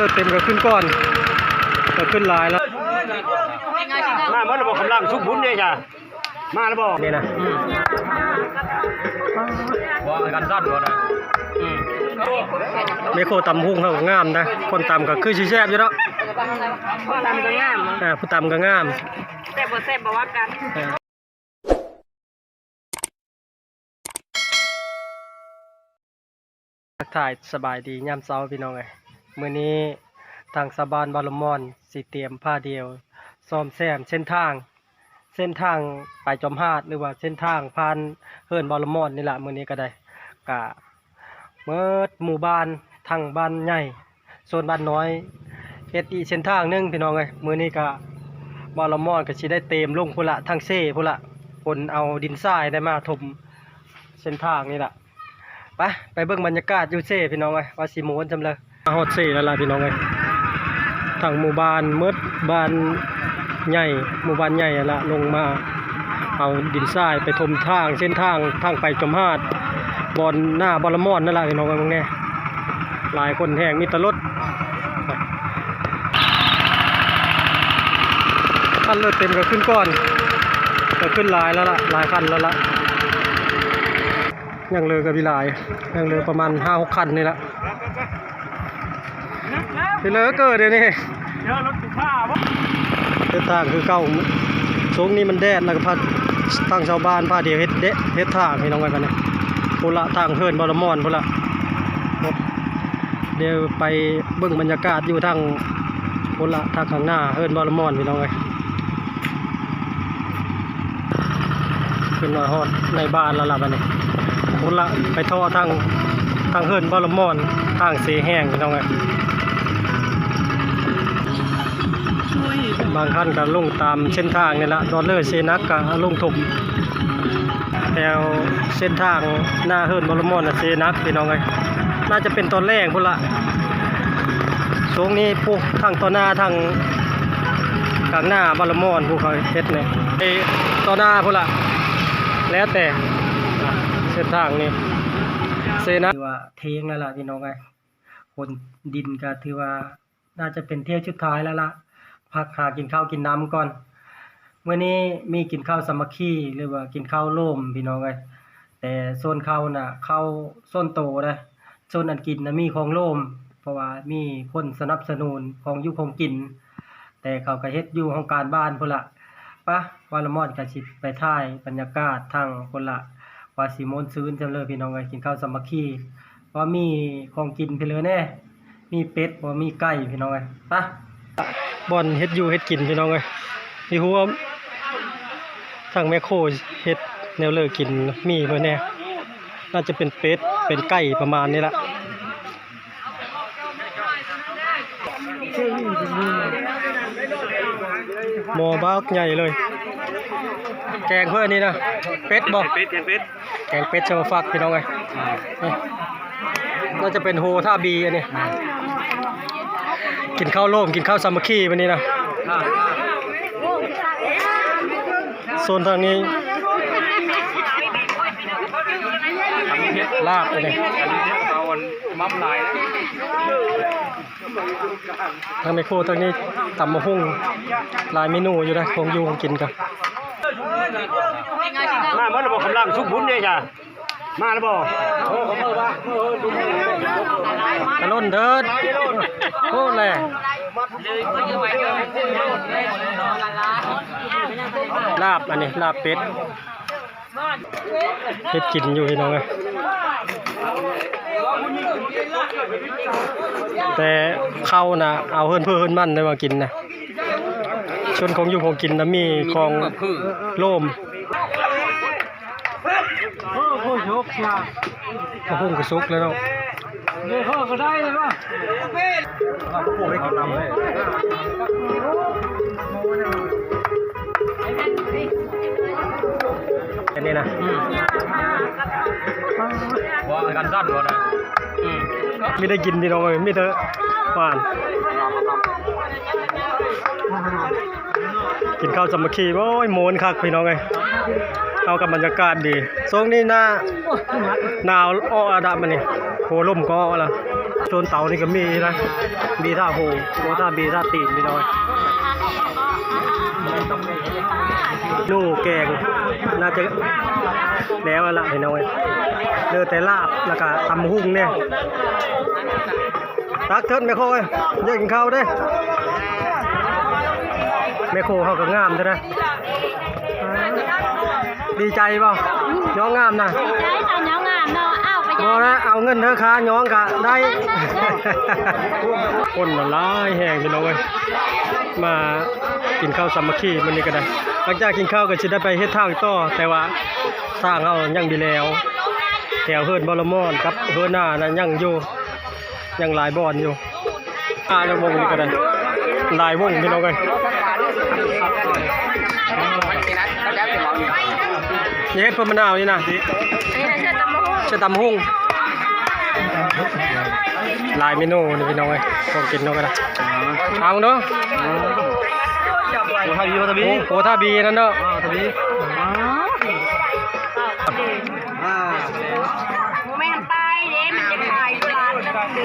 ລົດເຕັມກໍຂຶ້ນກ່ອນ ກໍຂຶ້ນຫຼາຍແລ້ວ. ມາໝົດແລ້ວບໍ່? ກຳລັງຊຸກບຸນເດ້ຈ້າ ມາແລ້ວບໍ່? ນີ້ນະ ວ່າກັນສັ່ນບໍ່ນະ. ອືມ ແມ່ໂຄຕຳຫຸ່ງເຮົາກໍງາມນະ ຄົນຕຳກໍຄືຊິແຊບຢູ່ເນາະ. ຕຳກໍງາມ ອ່າ ຜູ້ຕຳກໍງາມ ແຊບບໍ່ແຊບບໍ່ວ່າກັນ. ອ່າ ທັກທາຍສະບາຍດີຍາມເຊົ້າພີ່ນ້ອງເອີຍ. ມື້ນີ້ທາງຊາວບ້ານບ້ານລະມ່ອນຊິຕຽມຜ້າດຽວ ສ້ອມແຊມເສັ້ນທາງ ເສັ້ນທາງໄປຈອມຫາດ ຫຼືວ່າເສັ້ນທາງຜ່ານເຮືອນບ້ານລະມ່ອນນີ້ລະ. ມື້ນີ້ກໍໄດ້ ກະໝົດໝູ່ບ້ານ ທັງບ້ານໃຫຍ່ ສ່ວນບ້ານນ້ອຍ ເຮັດອີກເສັ້ນທາງໜຶ່ງພີ່ນ້ອງເອີຍ. ມື້ນີ້ກະບ້ານລະມ່ອນກໍຊິໄດ້ເຕັມລົງພຸ້ນລະ ທາງເຊພຸ້ນລະ ຄົນເອົາດິນຊາຍໄດ້ມາຖົມເສັ້ນທາງນີ້ລະ. ໄປ ໄປເບິ່ງບັນຍາກາດຢູ່ເຊພີ່ນ້ອງເອີຍ ວ່າຊິມ່ວນສ່ຳໃດ. ມາຮອດເຊແລ້ວລະພີ່ນ້ອງເອີຍ ທັງໝູ່ບ້ານໝົດ ບ້ານໃຫຍ່ ໝູ່ບ້ານໃຫຍ່ຫັ້ນລະ ລົງມາເອົາດິນຊາຍໄປຖົມທາງ ເສັ້ນທາງ ທາງໄປຈອມຫາດ ບ່ອນໜ້າບ້ານລະມ່ອນນັ້ນລະພີ່ນ້ອງເອີຍ. ເບິ່ງແດ່ ຫຼາຍຄົນແຮງ ມີແຕ່ລົດ ຄັນລົດເຕັມກໍຂຶ້ນກ່ອນ ກໍຂຶ້ນຫຼາຍແລ້ວລະ ຫຼາຍຄັນແລ້ວລະ. ຍັງເຫຼືອກໍມີຫຼາຍ ຍັງເຫຼືອປະມານຫ້າຫົກຄັນນີ້ລະ ທີ່ເລີເກີດດຽວນີ້ ເຮັດທາງຄືເກົ່າ. ຊ່ວງນີ້ມັນແດດ ແລ້ວກໍພາ ທາງຊາວບ້ານພາດຽວເຮັດເດະ ເຮັດທາງພີ່ນ້ອງເອີຍ. ບັດນີ້ພຸ້ນລະ ທາງເຮືອນບ້ານລະມ່ອນພຸ້ນລະ ດຽວໄປເບິ່ງບັນຍາກາດຢູ່ທາງພຸ້ນລະ ທາງຂ້າງໜ້າເຮືອນບ້ານລະມ່ອນພີ່ນ້ອງເອີຍ. ຂຶ້ນມາຮອດໃນບ້ານແລ້ວລະບັດນີ້ ພຸ້ນລະ ໄປເທາະທາງ ທາງເຮືອນບ້ານລະມ່ອນ ທາງເຊແຫ້ງພີ່ນ້ອງເອີຍ. ບາງຄັນກໍລົງຕາມເສັ້ນທາງນີ້ລະ ດອນເລີເຊນັກກໍລົງຖົມ ແຖວເສັ້ນທາງໜ້າເຮືອນບ້ານລະມ່ອນນະ ເຊນັກພີ່ນ້ອງເອີຍ. ໜ້າຈະເປັນຕອນແລງພຸ້ນລະ ຊ່ວງນີ້ ໂອ້ ທັງຕໍ່ໜ້າ ທັງກາງໜ້າບ້ານລະມ່ອນ ຜູ້ເຂົາເຮັດນີ້ ໄປຕໍ່ໜ້າພຸ້ນລະ ແລ້ວແຕ່ເສັ້ນທາງນີ້ ເຊນະ ຖືວ່າເທງແລ້ວລະພີ່ນ້ອງເອີຍ. ຂົນດິນກໍຖືວ່າໜ້າຈະເປັນຖ້ຽວສຸດທ້າຍແລ້ວລະ ພັກຫາກິນເຂົ້າກິນນ້ຳກ່ອນ. ມື້ນີ້ມີກິນເຂົ້າສາມັກຄີ ຫຼືວ່າກິນເຂົ້າໂລມພີ່ນ້ອງເອີຍ. ແຕ່ສ່ວນເຂົ້ານະ ເຂົ້າສ່ວນໂຕເດ້ ສ່ວນອັນກິນນະມີຂອງໂລມ ເພາະວ່າມີຄົນສະໜັບສະໜູນຂອງຢູ່ຂອງກິນ ແຕ່ເຂົາກໍເຮັດຢູ່ຫ້ອງການບ້ານພຸ້ນລະ. ປະ ວ່າລະມອນກໍຊິໄປຖ່າຍບັນຍາກາດທາງພຸ້ນລະ ວ່າຊິມ່ວນຊື່ນຈັ່ງເລີພີ່ນ້ອງເອີຍ. ກິນເຂົ້າສາມັກຄີ ວ່າມີຂອງກິນພີ້ເລີແດ່ ມີເປັດບໍ່ ມີໄກ່ພີ່ນ້ອງເອີຍ. ປະ ບ່ອນເຮັດຢູ່ເຮັດກິນພີ່ນ້ອງເອີຍ. ຢູ່ຮູ້ວ່າທາງແມ່ໂຄເຮັດແນວເລີກິນ ມີເບີແດ່ ໜ້າຈະເປັນເປັດເປັນໄກ່ປະມານນີ້ລະ. ໝໍ້ບັກໃຫຍ່ເລີຍ. ແກງເພິ່ນນີ້ນະ ເປັດບໍ່? ເປັດ ແກງເປັດ ແກງເປັດຊະມາຟັກພີ່ນ້ອງເອີຍ. ນີ້ໜ້າຈະເປັນໂຮທ່າບີອັນນີ້. ກິນເຂົ້າໂລມ ກິນເຂົ້າສາມັກຄີມື້ນີ້ນະ. ໂຊນທາງນີ້ ລາບອັນນີ້ ເອົາອັນໝໍ້ຫຼາຍ. ທາງແມ່ຄົວທາງນີ້ຕຳບັກຫຸ່ງ ຫຼາຍເມນູຢູ່ເດ້ ຂອງຢູ່ຂອງກິນກະ. ມາໝົດແລ້ວບໍ່? ກຳລັງຊຸກບຸນເດ້ຈ້າ. ມາແລ້ວບໍ່? ກະລົ້ນເດີດ. ໂອ້ແລະ ລາບ ອັນນີ້ລາບເປັດ. ເຮັດກິນຢູ່ພີ່ນ້ອງເອີຍ ແຕ່ເຂົ້ານະ ເອົາເຮືອນເພີເຮືອນມັນໄດ້ມາກິນນະ. ສ່ວນຂອງຢູ່ຂອງກິນນະ ມີຂອງໂລມ. ໂອ້ໂຫ ສຸກລະ ໂອ້ໂຫ ກະສຸກແລ້ວເນາະ. ອັນນີ້ນະ ບໍ່ກັນສັ່ນບໍ່ນະ. ອືມ ມີແຕ່ກິນພີ່ນ້ອງເອີຍ ມີແຕ່ຫວານ. ກິນເຂົ້າສາມັກຄີ ໂອ້ຍ ມ່ວນຄັກພີ່ນ້ອງເອີຍ. ເຂົ້າກັບບັນຍາກາດດີ. ຊ່ວງນີ້ໜ້າໜາວເອາະລະດະ ມື້ນີ້ ໂຫ ລົມກໍເອາະລະ. ໂຊນເຕົານີ້ກໍມີນະ ມີທ່າໂຮງ ໂອ້ ທ່າບີ ທ່າຕີນ ພີ່ນ້ອງ. ໜູແກງ ໜ້າຈະແລ້ວລະ ພີ່ນ້ອງເອີຍ ເຫຼືອແຕ່ລາບ ແລ້ວກໍຕຳຫຸ່ງແດ່. ຕັກເຖິດແມ່ໂຄເອີຍ ຢາກກິນເຂົ້າເດ້. ແມ່ໂຄເຮົາກໍງາມແທ້ນະ. ດີໃຈບໍ່? ຍ້ອງງາມນະ. ດີໃຈເຈົ້າຍ້ອງງາມເນາະ. ເອົາໄປ ບໍ່ແລ້ວ ເອົາເງິນເດີ ຄ່າຍ້ອງກະໄດ້. ຄົນຫຼາຍແຮງ ພີ່ນ້ອງເອີຍ ມາກິນເຂົ້າສາມັກຄີມື້ນີ້ກໍໄດ້. ຫຼັງຈາກກິນເຂົ້າກໍຊິໄດ້ໄປເຮັດທາງຕໍ່ ແຕ່ວ່າທາງເຮົາຍັງບໍ່ແລ້ວ ແຖວເຮືອນບໍລະມອນກັບເຮືອນນານະ ຍັງຢູ່ ຍັງຫຼາຍບ່ອນຢູ່. ອ່າ ໃນວົງນີ້ກໍໄດ້ຫຼາຍວົງ ພີ່ນ້ອງເອີຍ. ນີ້ເຮັດເພິ່ນມະນາວນີ້ນະ ໃສ່ຕຳບັກຫຸ່ງ ຫຼາຍເມນູນີ້ ພີ່ນ້ອງເອີຍ. ຂອງກິນເນາະກໍໄດ້ ເອົາເນາະ. ໂອ້ ທ່າບີ ທ່າບີ ໂອ້ ໂອ້ ທ່າບີນັ້ນເນາະ. ອ່າ ທ່າບີ ອ່າ ບໍ່ແມ່ນໄປເດ້ ມັນຈະຂາຍຢູ່ຮ້ານນັ້ນເດ້.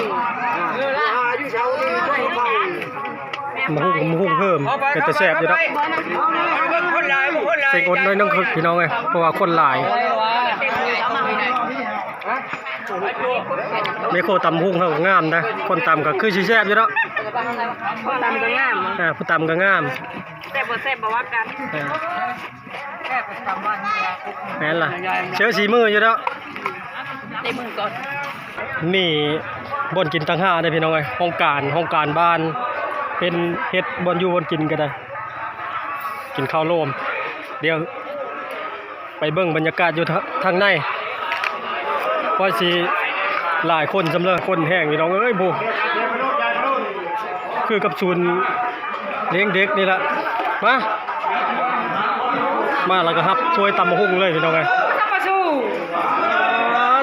ມາຫຸ່ງ ມາຫຸ່ງເພີ່ມ ເປັນຕາແຊບຢູ່ດອກ. ເສັງອົດໜ້ອຍໜຶ່ງ ພີ່ນ້ອງເອີຍ ເພາະວ່າຄົນຫຼາຍ. ແມ່ໂຄຕຳຫຸ່ງເຮົາກໍງາມນະ ຄົນຕຳກໍຄືຊິແຊບຢູ່ດອກ. ຕຳກໍງາມ ອ່າ ຜູ້ຕຳກໍງາມ. ແຊບບໍ່ແຊບບໍ່ວ່າກັນ. ອ່າ ແມ່ນລະ ເຊື່ອສີມືຢູ່ດອກ. ໃສ່ມືກ່ອນ. ມີບ່ອນກິນຕ່າງຫາກເດ້ ພີ່ນ້ອງເອີຍ. ຫ້ອງການ ຫ້ອງການບ້ານ ເປັນເຮັດບ່ອນຢູ່ບ່ອນກິນກໍໄດ້ ກິນເຂົ້າໂລມ. ດຽວໄປເບິ່ງບັນຍາກາດຢູ່ທາງໃນ ວ່າຊິຫຼາຍຄົນສ່ຳໃດ. ຄົນແຮງ ພີ່ນ້ອງເອີຍ ໂອ້ ຄືກັບສູນລ້ຽງເດັກນີ້ລະ. ມາ ມາແລ້ວກໍຮັບຖ້ວຍຕຳບັກຫຸ່ງເລີຍ ພີ່ນ້ອງເອີຍ.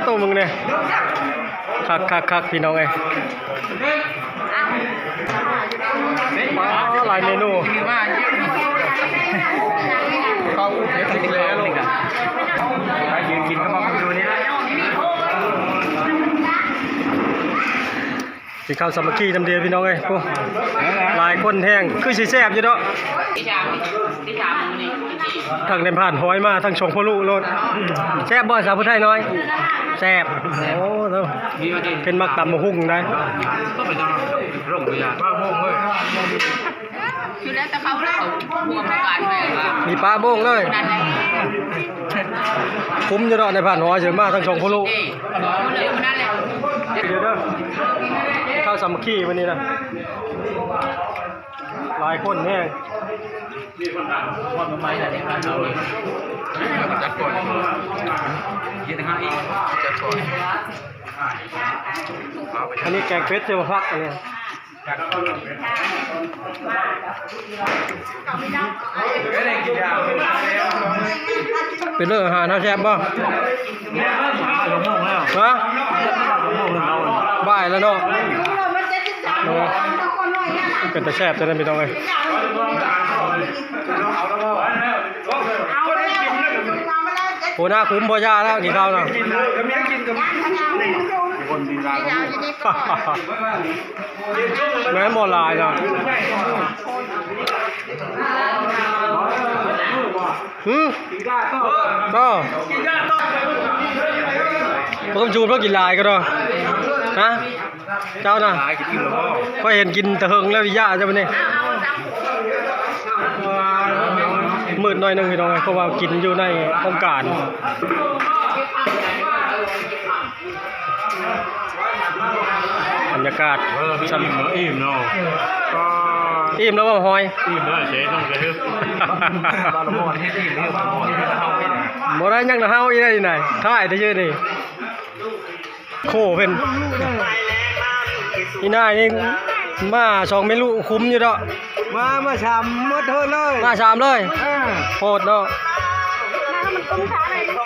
ໂຕມຶງແດ່ ຄັກໆໆ ພີ່ນ້ອງເອີຍ. ຫຼາຍເມນູ ເຂົ້າເຮັດກິນແລ້ວ ໄປຢືນກິນກັບໝໍ່ຢູ່ນີ້. ກິນເຂົ້າສາມັກຄີນຳເດ ພີ່ນ້ອງເອີຍ. ໂອ້ ຫຼາຍຄົນແຮງ ຄືຊິແຊບຢູ່ເນາະ. ທັງແມ່ນຜ່ານຫ້ອຍມາ ທັງຊ່ອງພໍ່ລຸໂລດ. ແຊບບໍ່ສາວຜູ້ໄທນ້ອຍ? ແຊບ. ໂອ້ ເພິ່ນມັກຕຳບັກຫຸ່ງໄດ໋. ມີປາໂບງເລີຍ. ຄຸ້ມຢູ່ດອກ ນາຍຜ່ານຫ້ອຍເຊີນມາ ທັງຊ່ອງພໍ່ລຸ. ດຽວເດີ ເຂົ້າສາມັກຄີມື້ນີ້ນະ ຫຼາຍຄົນແຮງ. ອັນນີ້ແກງເປັດ ເຈີບັກ ອັນນີ້. ເປັນເລື່ອງອາຫານເຮົາແຊບບໍ່? ຮະ? ບ່າຍແລ້ວເນາະ. ໂອ້ ເປັນຕາແຊບແທ້ນັ້ນ ພີ່ນ້ອງເອີຍ. ຫົວໜ້າຄຸ້ມບໍ່ຢ່າແລ້ວ ກິນເຂົ້ານະ. ແມ່ນບໍ່ຫຼາຍນະ. ຫື ກໍເພີ່ມຊູນເພິ່ນກິນຫຼາຍກໍດອກ. ຮະ? ເຈົ້ານະ ຂ້ອຍເຫັນກິນແຕ່ເຫິງແລ້ວ ຢ່າເຈົ້າບັດນີ້. ມືດໜ້ອຍໜຶ່ງ ພີ່ນ້ອງເອີຍ ເພາະວ່າກິນຢູ່ໃນຫ້ອງການ. ບັນຍາກາດ ເອີ ອີ່ມເນາະ ອີ່ມເນາະ. ອີ່ມແລ້ວບໍ່ ຫອຍ? ອີ່ມແລ້ວເສ ຕ້ອງໄປເຮັດ ບໍ່ໄດ້ຫຍັງນະເຮົາອີກໄດ໋ນີ້ນະ ຖ່າຍແຕ່ຊື່ນີ້. ໂຄເພິ່ນ ອີ່ນາຍນີ້ມາສອງແມ່ລູກຄຸ້ມຢູ່ດອກ. ມາ ມາສາມໝົດເຮີ້ນເລີຍ ມາສາມເລີຍ. ເອີ ໂພດເນາະ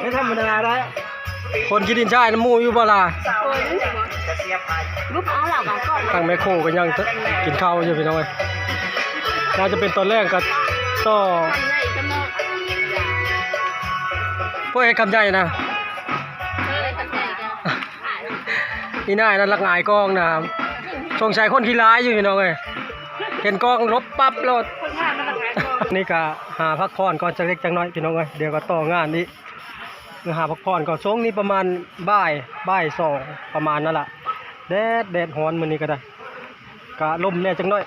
ບໍ່ທຳມະດາໄດ໋. ຄົນຂີ້ດິນຊາຍນຳໝູ່ຢູ່ບໍ່ລະ? ລູກເອົາລາວມາກ່ອນ. ທາງແມ່ໂຄກໍຍັງກິນເຂົ້າຢູ່ ພີ່ນ້ອງເອີຍ. ໜ້າຈະເປັນຕອນແລງກໍຕໍ່. ພວກເຮັດຄຳໃຫຍ່ນະ. ເອີ ເຮັດຄຳໃຫຍ່ກໍ ອີ່ນາຍນັ້ນລັກຫງາຍກອງນະ ສົງໄສຄົນຂີ້ລາຍຢູ່ພີ່ນ້ອງເອີຍ ເຫັນກອງຫຼົບປັບໂລດ. ນີ້ກະຫາພັກຜ່ອນກ່ອນຈັກເລັກຈັກນ້ອຍພີ່ນ້ອງເອີຍ ດຽວກໍຕໍ່ງານອີກ. ຫາພັກຜ່ອນກ່ອນ ຊ່ວງນີ້ປະມານບ່າຍ ບ່າຍສອງປະມານນັ້ນລະ. ແດດ ແດດຮ້ອນມື້ນີ້ກໍໄດ້ ກະລົມແດ່ຈັກໜ້ອຍ.